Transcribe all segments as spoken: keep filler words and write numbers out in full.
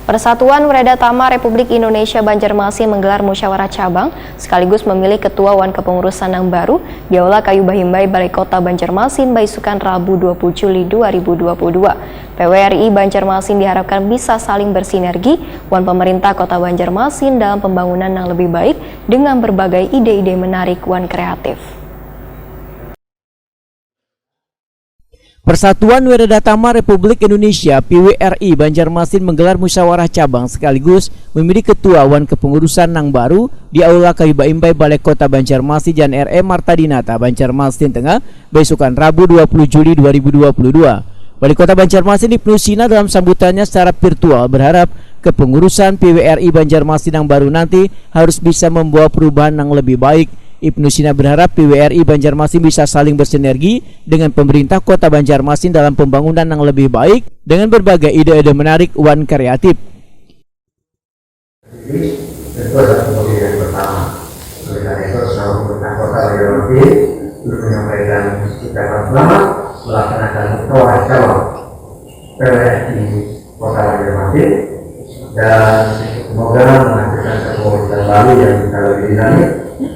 Persatuan Weredatama Republik Indonesia Banjarmasin menggelar musyawarah cabang sekaligus memilih ketua wan kepengurusan nang baru di Aula Kayu Bahimbai, Balai Kota Banjarmasin, baisukan Rabu dua puluh Juli dua ribu dua puluh dua. P W R I Banjarmasin diharapkan bisa saling bersinergi wan pemerintah Kota Banjarmasin dalam pembangunan nang lebih baik dengan berbagai ide-ide menarik wan kreatif. Persatuan Weredatama Republik Indonesia, P W R I, Banjarmasin menggelar musyawarah cabang sekaligus memilih ketua wan kepengurusan nang baru di Aula Kayu Baimbai, Balai Kota Banjarmasin, Jalan R E Marta Dinata, Banjarmasin Tengah, baisukan Rabu dua puluh Juli dua ribu dua puluh dua. Wali Kota Banjarmasin, Ibnu Sina, dalam sambutannya secara virtual berharap kepengurusan P W R I Banjarmasin yang baru nanti harus bisa membawa perubahan yang lebih baik. Ibnu Sina berharap P W R I Banjarmasin bisa saling bersinergi dengan pemerintah Kota Banjarmasin dalam pembangunan yang lebih baik dengan berbagai ide-ide menarik wan kreatif. Jadi, tentu adalah pemilih yang pertama. Oleh karena itu, seluruh pemerintah Kota Banjarmasin belum menyampaikan ucapan selamat melaksanakan musyawarah cabang P W R I Kota Banjarmasin, dan semoga menghasilkan kepengurusan baru yang bisa lebih dinamis,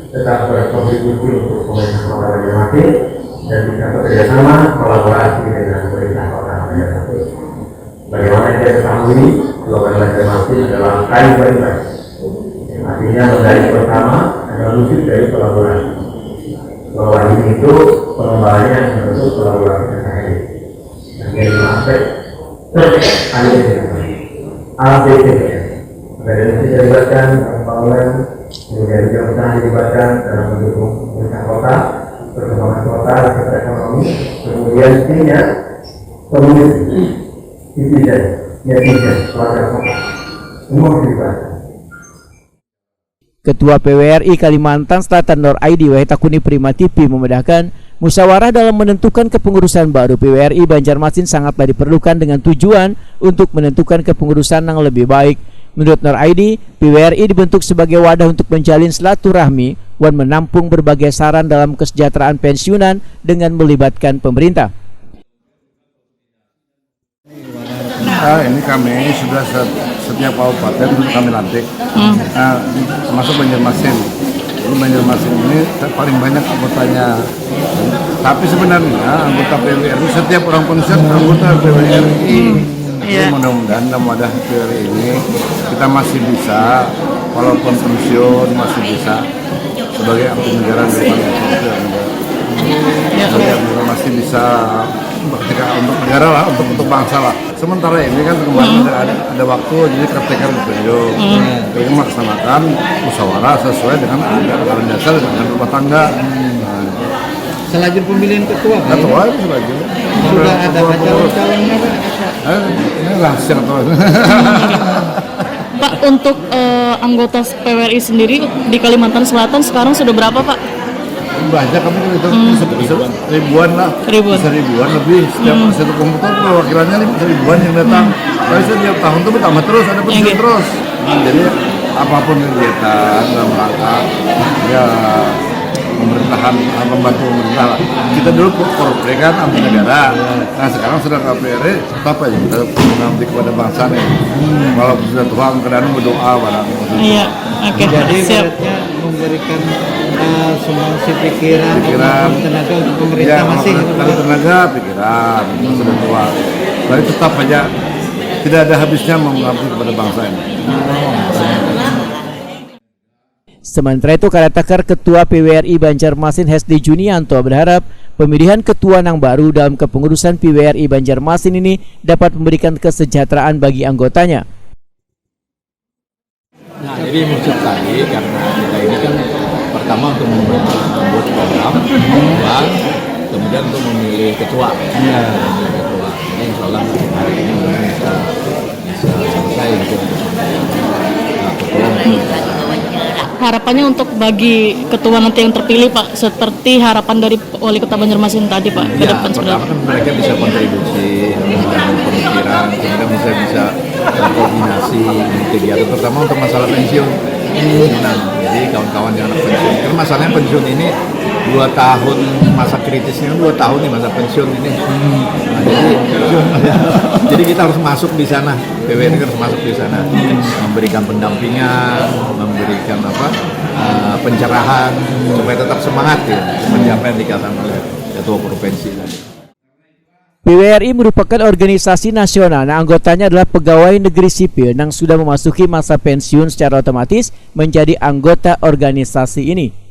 tetap berkontribusi untuk pemerintah Kota Banjarmasin, dan bisa bekerja sama kolaborasi dengan pemerintah Kota Banjarmasin. Bagaimana kita ketahui, slogan Banjarmasin adalah kayu berimbas. Artinya, dari pertama adalah wujud dari kolaborasi. Bahwa ini itu pengembangannya bentuk kolaborasi yang terakhir. Nah, jadi aspek terkait aspek A B C D. Organisasi dilibatkan, pembangunan, kemudian juga usaha dilibatkan dalam mendukung pemerintah kota, perkembangan kota, serta ekonomi, kemudian timnya, pemilik, citizen, netizen, warga kota, semua dilibatkan. Ketua P W R I Kalimantan Selatan Nur Aidi Wahitakuni Prima T V memedahkan, musyawarah dalam menentukan kepengurusan baru P W R I Banjarmasin sangatlah diperlukan dengan tujuan untuk menentukan kepengurusan yang lebih baik. Menurut Nur Aidi, P W R I dibentuk sebagai wadah untuk menjalin silaturahmi wan menampung berbagai saran dalam kesejahteraan pensiunan dengan melibatkan pemerintah. Ah, ini kami sudah set- setiap kabupaten sudah kami lantik. Hmm. Nah, termasuk Banjarmasin. Ini Banjarmasin ini paling banyak anggotanya. Tapi sebenarnya anggota P W R I, setiap orang pensiun anggota P W R I. Hmm. Jadi, iya, mudah-mudahan dalam wadah P W R I ini kita masih bisa, walaupun pensiun masih bisa sebagai abdi negara di depan. Ya, ya. Masih bisa untuk negara lah, untuk, untuk bangsa lah. Sementara ini kan kemarin ada, ada, ada waktu, jadi ketika bekerja, hmm, jadi melaksanakan musyawarah sesuai dengan ada anggaran dasar dengan rumah tangga. Nah, selajur pemilihan ketua, Pak, ketua itu selajur. Sudah ada calon-calonnya, Pak? Eh, ini rahasia ketua. Pak, untuk uh, anggota P W R I sendiri di Kalimantan Selatan sekarang sudah berapa, Pak? Banyak kami itu, hmm, ribuan lah. Ribuan. Bisa ribuan lebih. Setiap, hmm, satu komputer perwakilannya seribuan yang datang. Hmm. Tapi setiap tahun tuh bertambah terus, ada pensiun, iya, terus. Nah, jadi apapun kegiatan dalam rangka ya pemerintahan, membantu pemerintah lah. Kita dulu korupsi kan, abdi negara. Nah, sekarang sudah K P R, tetap aja kita mengabdi kepada bangsa nih. Walaupun sudah tua, kadang berdoa pada. Iya, oke. Jadi siap. Ibaratnya memberikan uh, sumbangsi pikiran, pikiran, tenaga untuk pemerintah ya, masih. Kalau tenaga, pikiran, sudah tua. Tapi tetap aja tidak ada habisnya mengabdi kepada bangsa ini. Sementara itu, Karatakar Ketua P W R I Banjarmasin Hesdi Junianto berharap pemilihan ketua nang baru dalam kepengurusan P W R I Banjarmasin ini dapat memberikan kesejahteraan bagi anggotanya. Nah, jadi maksud tadi karena kita ini kan pertama untuk membuat program, dan kemudian untuk memilih ketua. Ya. Memilih ketua. Jadi insya Allah hari ini bisa bisa selesai gitu. Nah, ketua. Harapannya untuk bagi ketua nanti yang terpilih, Pak, seperti harapan dari Wali Kota Banjarmasin tadi, Pak, ke depan seperti apa? Pertama kan mereka bisa kontribusi dengan pemikiran, kemudian bisa bisa koordinasi kegiatan, terutama untuk masalah pensiun. Nah, jadi kawan-kawan yang anak pensiun, karena masalahnya pensiun ini dua tahun, masa kritisnya dua tahun nih masa pensiun ini. Nah, jadi Jadi kita harus masuk di sana, P W R I harus masuk di sana, memberikan pendampingan, memberikan apa uh, pencerahan supaya tetap semangat ya mencapai yang dikatakan oleh ketua provinsi tadi. P W R I merupakan organisasi nasional yang anggotanya adalah pegawai negeri sipil yang sudah memasuki masa pensiun secara otomatis menjadi anggota organisasi ini.